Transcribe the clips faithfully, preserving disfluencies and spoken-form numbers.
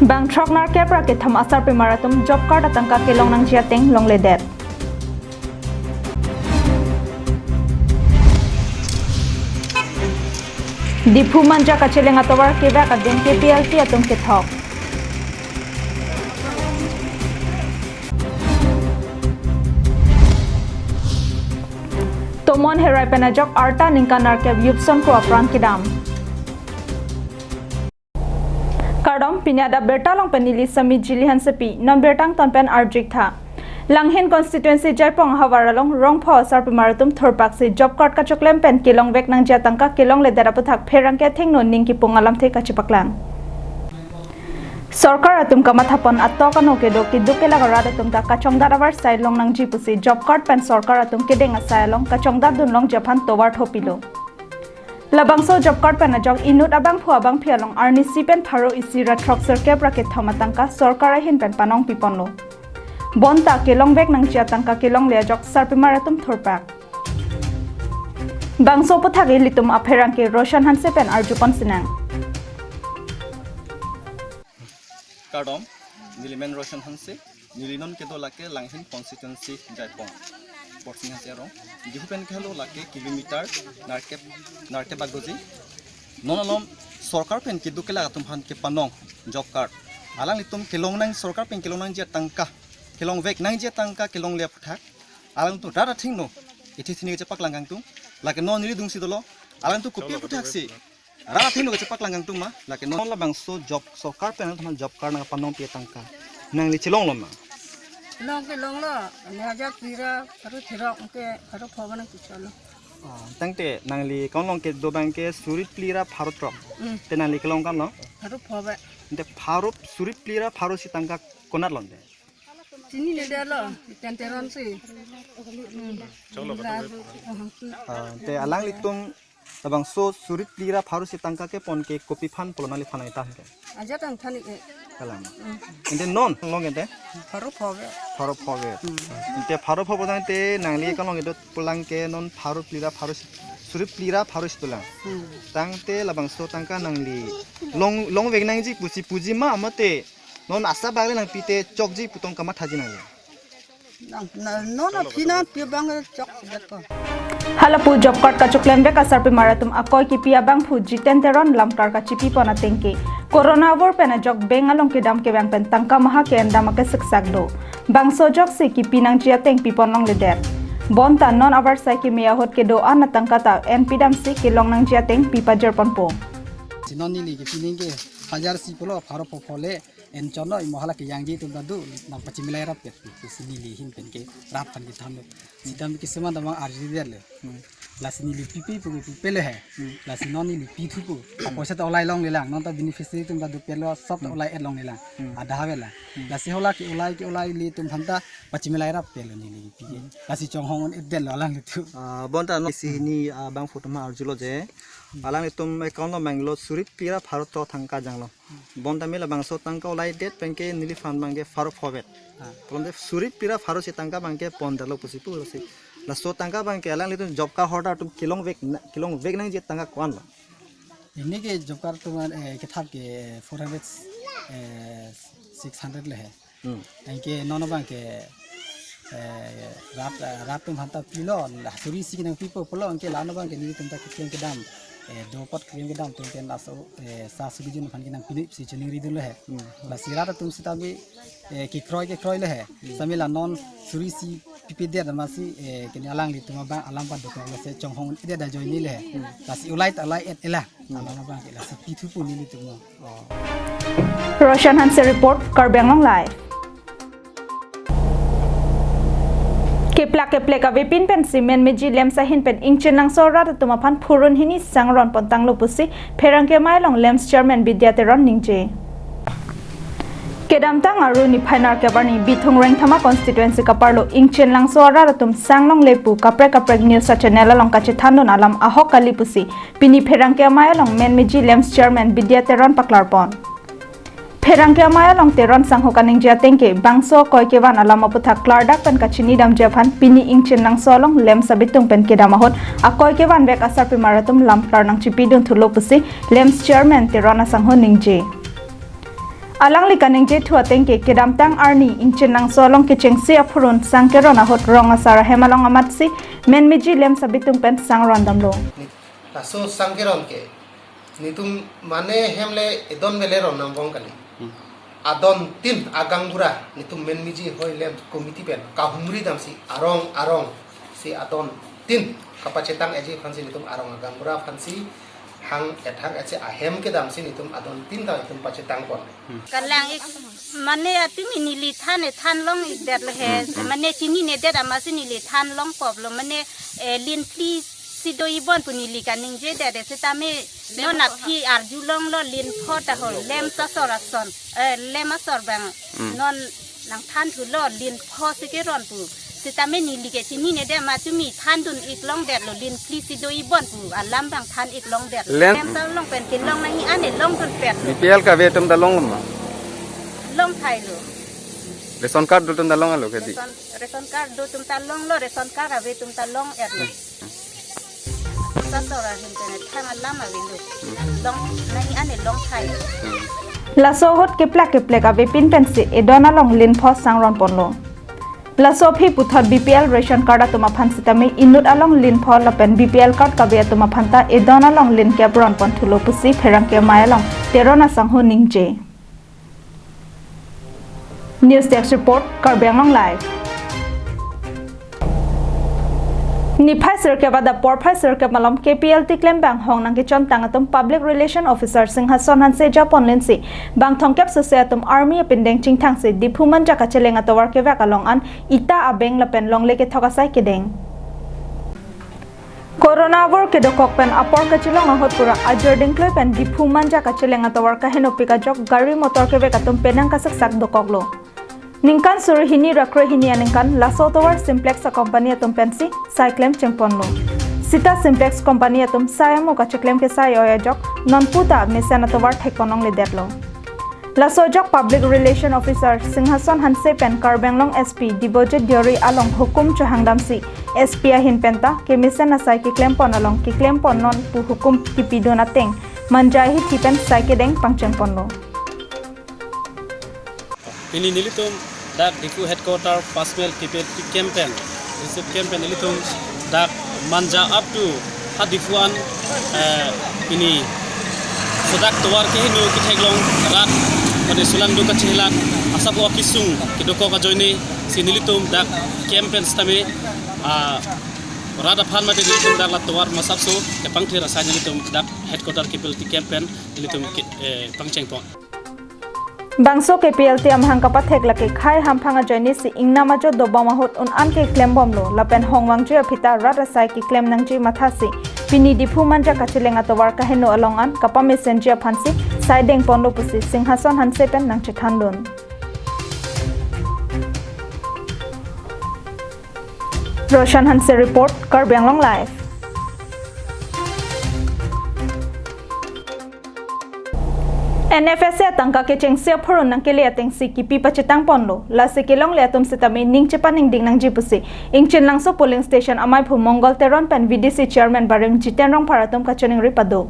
Bang throk nerkep ra kethom asarpimar atum job card atangka kelong nangji ateng longledet. Diphu Manja kacheleng atovar kevak adim K P L T atum kethok. Tomon Herai pen ajok arta ningkan nerkep yupson ko apran kedam. Kardom, pini adap birta along pen neli Sami Jili Hansepi, non birta angton pen arju-ik tha. Langhin constituency Jaipong ahavar along rongpho asarpimar atum thurpaksi job card kachoklem pen kelongvek nangji atangka kelongledet aputhak pherangke athengno ning kipung alamthe kachepaklang. Sorkar atum kamathapon atok ano kedo keduk kelak arat atum ta kachongdat avarsai long nangji pusi job card pen sorkar atum kedeng asai along kachongdat dunlongji aphan tovar thopilo. Labangso job card pen ajok inut abangphu abangphi along arnisi pen pharo isi ra throksirkep ra kethom atangka sorkar ahin pen panong piponlo. Bonta kelongvek nangji atangka kelongle ajok sarpimar atum thurpak. Bangso aputhak ilitum apherangke Roshan Hanse pen arjupon sinang. Kardom, neli men Roshan Hanse, neli non kedo lake Langhin constituency Jaipong. Porsing Hanse arong. Diphu pen kehelo lake kilometer nerkep, nerkep agoji. Non alom sorkar pen keduk kelak atum aphan kepanong job card. Alanglitum kelong nang sorkar pen kelong nangji atangka, kelongvek nangji atangka kelongle aputhak. Alangtum rat athengno, ithi thini kachepaklang kangtung. Lake non neli dungsi dolo. Alangtum kopi aputhaksi rat athengno kachepaklang kangtung ma, lake non labangso job, sorkar pen atum job card nangpanong pi atangka nangli chelonglo ma? Long kelonglo, ne hajar phli ra pharo throk ke pharo pho ba nangkecholo. Oh, tangte nangli account along kedo abangke suri phli ra pharo throk. Hmm. Te nangli kelong kan lo? Pharo pho ba. Te pharo suri phli ra pharo isi atangka konat lo te? Chinine detlo, Jiten Teron si. Hmm. Ah, te alanglitum labangso suri phli ra pharo isi atangka kepon ke kopi aphan pulo nangliphan nangthan ke? Ajat angthan ke. Kalang. Hmm. Ante non long ante? Pharo pho ba. Pharo pho ba. Hmm. Ante pharo pho ba tangte nangli account along kedo pulang ke non pharo phli ra pharo isi, suri phli ra pharo isi dolang. Hmm. Tangte labangso atangka nangli long, longvek nangji pusi puji ma mate non asa bang le nangpi te chokji pu tong kamathaji nangli? Nang, na, non aphi nangpi abang chok sidat ko. Halapu job card kachoklemvek asarpimar atum akoi kipi abangphu Jiten Teron lamklar kachipipon ateng ke corona avur pen ajok bank along kedam kevang pen tangka maha ke-endam akesiksak do. Bangso ajoksi kipi nangji ateng pipon longledet. Bonta non avarsai keme ahut kedo-an atangka ta enpidamsi kelong nangji ateng pipajirponpo. Si non neli kipi nangke hajar isi pulo, pharo pho pho le enchotlo, imo hala kejangji atum ta do, nangpachimilai rapet, si neli ahin pen ke rat aphan kethanlo. Sitame kisuman damang arjudetlo. Hmm. Lasi neli pipe pu ke pipelo he. Hmm. Lasi non neli pithupo. Hmm. Apoisa ta olai longlelang, non ta beneficiary atum ta dopetlo, sob ta Hmm. olai-et longlelang. Hmm. Ada havel lang. Hmm. Lasi hala ke-olai ke-olai le atum aphan ta pachimilai rapetlo neli pipe. Hmm. Lasi chonghong un-edetlo alanglitum. Ah, bonta non isi hini, ah, abangphu atum arjulo je. Hmm. Alanglitum account along abang lo suri phli ra pharo throk atangka janglo. Bonta me labangso atangka olaidet pen ke neliphan abangke pharo pho ba. Ah. Pulote suri phli ra pharo isi atangka abangke pondetlo pusi pulo si. Laso atangka abangke alanglitum job card holder atum kelongvek na, kelongvek nangji atangka ko-an lo? Pini ke job card atum, eh, kethap ke four hundred, eh, six hundred le he. Hmm. Anke non abangke, eh, rat, rat atum aphan ta pilo, la suri isi kenangpipo pulo, anke la-an abangke nelitum ta keklem kedam, eh, do apot keklem kedam atum pen laso, eh, sa suri jun aphan kenangpi nangji pusi chiningri dunlo he. Hmm. Lasi rat atum sitame, eh, kekroi kekroi le he. Hmm. Sitame la non suri isi pipedet amatsi, eh, kene alanglitum abang alam padokok lasi chonghong un-edet ajoine le he. Hmm. Lasi olai ta olai-et-elang. Hmm. Alam abangke lasi pithupo nelitum lo. Roshan Hanse report, Karbi Anglong Live. Keplak keplek avepin pensi men meji LAMPS ahin pen Ingchin Langso arat atum aphan phurun hini sang ronpon tanglo pusi pherangke amei along LAMPS chairman Bidya Teron ningje. Kedamtang Aru niphai nerkep arni Bithung Rengthama constituency kaparlo Ingchin Langso arat atum sang longle pu kaprek kaprek news channel along kachethandun alam ahok kali pusi pini pherangke amei along men meji LAMPS chairman Bidya Teron paklarpon. Pherangke amei along Teron sangho kaningje ateng ke bangso akoi kevan alam aputhak klardak pen kachinidamji aphan pini Ingchin Langso along LAMPS abitung pen kedam ahut akoi kevanvek asarpimar atum lam klar nangchipidun thulo pusi LAMPS chairman Teron asangho ningje. Alangli kaningje thu ateng ke kedamtang arni Ingchinlangso along kechengsi aphurun sang keron ahut rong asar ahem along amatsi menmeji lem sabitung pen sang rondamlo. Laso sang keron ke netum mane hem le edon vele ron nangvong kali. Hmm. Adon tin agangbura netum menmeji hoi lem committee pen kahumri damsi arong arong si adon tin kapachetang eji aphansi netum arong agangbura aphansi hang et hang et si ahem kedamsi netum adon tin ta netum pachetang pon. Kalang ik mane atimi neli than ethan long ik det le he. Hmm, hmm. Mane chininedet amatsi neli than long pop lo mane, eh, lin phli si do-i bon pu neli kaningje det de sitame non aphi arjulonglo lin pho ta ho lem asor ason, eh, lem asor bang. Hmm. Non nangthan thulo lin pho si keron pu. Sitame neli ke chininedet ma tumi than dun ik long det lo lin phli si do-i bon pu alam bang than ik long det lo. Lem- Lem asor long pen kelong nangji ane long dun pet lo. B P L kave atum ta long ma? Long thai lo. Ration card do atum ta long alo kedi? Ration, ration card do atum ta longlo, ration card ave atum ta long et lo. Sa sora hin tene thang alam ave lo. Long nangji ane long thai. Laso ahut keplak keplek avepin pensi edon along lin pho sang ron ponlo. Laso aphi puthot B P L ration card atum aphan sitame inut along lin pho lapen B P L card kave atum aphan ta edon along lin kep ron pon thulo pusi pherangke amei along Teron asangho ningje. News Desk Report, Karbi Anglong Live. Niphai sirkep adap porphai sirkep malom K P L T klembang hong nangkechontang atum Public Relation Officer Singhason Hanse japon lensi bang thomkep sose atum army apindeng chingthangsi Diphu Manja kacheleng atovar kevek along an ita abeng lapen longle kethok asai kedeng. Corona avur kedokok pen apor kachelong ahut pura ajor dingkloi pen Diphu Manja kacheleng atovar kahenopik ajok gari motor kevek atum penang kasaksak dokoklo. Ningkan suri hini ra kre hini aningkan laso atovar Simplex a-company atum pensi sai klem chengponlo. Sita Simplex company atum sai amo kacheklem kesai oi ajok non puta mesen atovar thekpon longledetlo. Laso ajok Public Relation Officer Singhason Hanse pen Karbi Anglong S P Dibojit Deori along hukum chohangdamsi S P ahin penta kemesen asai keklempon along keklempon non pu hukum kipidun ateng Manja ahithi pen sai kedeng pangchengponlo. Pini nelitum dak Diphu headquarter Pasmel K P L T camp pen, reserve camp pen nelitum dak Manja up to ha Diphu an, eh, pini sodak tovar keheno ketheklong rat pada sulang do kachehilak asap o kisung kedokok ajoine si nelitum dak camp pen sitame, ah, rat aphan mate nelitum dak la tovar masapso kepangthir asai nelitum dak headquarter K P L T camp pen nelitum ke, eh, pangchengpon. Bangso K P L T amahang kapathek lake khei hamphang ajoine si ingnam ajo dobom ahut un an keklembomlo lapen hongvangji aphi ta rat asai keklem nangji mathasi pini Diphu Manja kacheleng atovar kaheno along an kapamesenji aphansi sai dengponlo pusi Singhason Hanse pen nangchethandun. Roshan Hanse report, Karbi Anglong Live. N F S A atangka kechengsi aphurun nangkele atengsi kipi pachetangponlo, lasi kelongle atum sitame ning chepaningding nangji pusi Ingchinlangso polling station amaiphu Mongol Teron pen V D C chairman barim Jiten Rongphar atum kachiningri pado.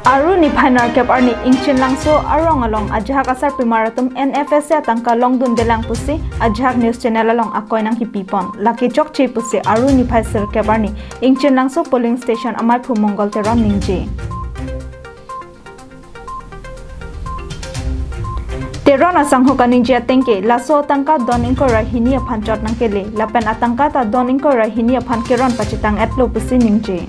Aru niphai nerkep arni Ingchinlangso arong along ajahak asarpimar atum N F S A atangka longdundelang pusi ajahak news channel along akoi nangkipipon. Lake chokche pusi aru niphai sirkep arni Ingchinlangso polling station amaiphu Mongol Teron ningje. Teron asangho kaningje atengke, laso atangka don ingkoi ra hini aphan chot nangkele, lapen atangka ta don ingkoi ra hini aphan keron pachetang etlo pusi ningje.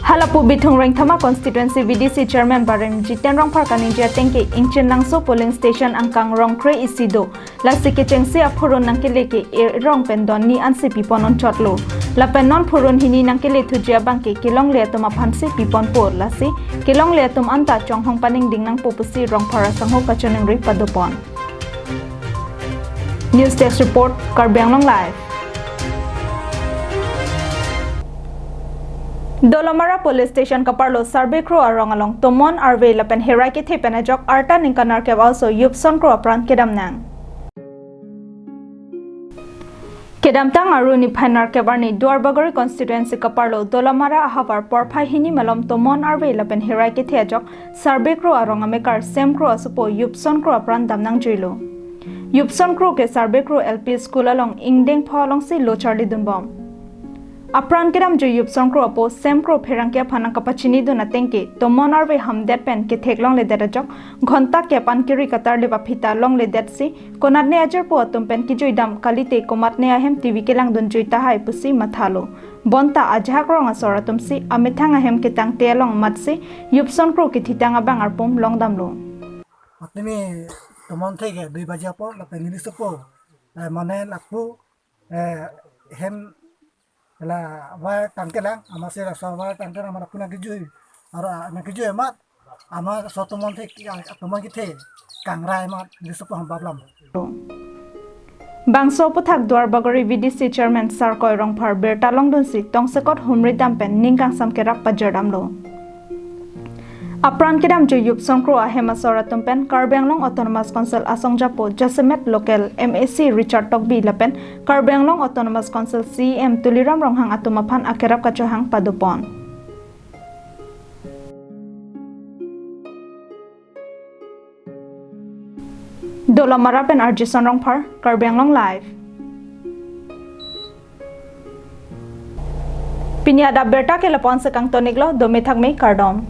Halapu Bithung Rengthama constituency V D C chairman barim Jiten Rongphar kaningje atengke, Ingchinlangso polling station angkang rong kre isi do, lasi kechengsi aphurun nangkele ke erong pen don ni ansi pipon onchotlo. Lapen non phurun hini nangkele thuji abangke kelongle atum aphansi piponpo, lasi kelongle atum anta chonghong paningding nangpo pusi Rongphar asangho kachiningri padopon. News Desk Report, Karbi Anglong Live. Dolamara Police Station kaparlo Sarbe Kro arong along tomon arve lapen herai kethe pen ajok arta ningkan nerkep aso yupson kro apran kedamnang. Kedamtang Aru niphai nerkep arni Duarbagori constituency kaparlo Dolamara ahavar porphai hini malom tomon arve lapen hirai kethe ajok Sarbekro arong amekar Semkro asopo Yupson Kro apran damnangjuilo. Yupson Kro ke Sarbekro L P school along ingdeng pho alongsi lo charlidunbom. Apran kedamjui Yupson Kro apo Semkro pherangke aphan nangkapachinidun atengke tomon arve hamdet pen ketheklongledet ajok ghonta kep an kiri katarlip aphita longledetsi konatne ajirpo atum pen kijuidam kalite komatne ahem T V kelangdunjui tahai pusi mathalo. Bonta ajahak rong asor atumsi amethang ahem ketangte along amatsi Yupson Kro kethitang abang arpum longdamlo. Atimi tomon thek ke dui baji apor lapen neli sopo, eh, mane lapu, eh, hem la wire tangkelang, amatsi laso wire tangkelang amat lapu nangkijui. Aro, ah, nangkijui amat, amat laso tomon thek, ah, tomon kethe kangrai amat neli sopo ham bablam. Bangso aphuthak Duarbagori V D C chairman Sarkoi Rongphar birta longdunsi tongsekot humri dam pen ning kangsam kerap pajirdamlo. Apran kedamjui Yupson Kro ahem asor atum pen Karbi Anglong Autonomous Council asongjapo jasemet local M A C Richard Tokbi lapen Karbi Anglong Autonomous Council C E M Tuliram Ronghang atum aphan akerap kachohang padopon. Dolamara pen R J Son Rongphar, Karbi Anglong Live. Pini adap birta ke lapu-an si kangtoniklo, dome thakme, kardom.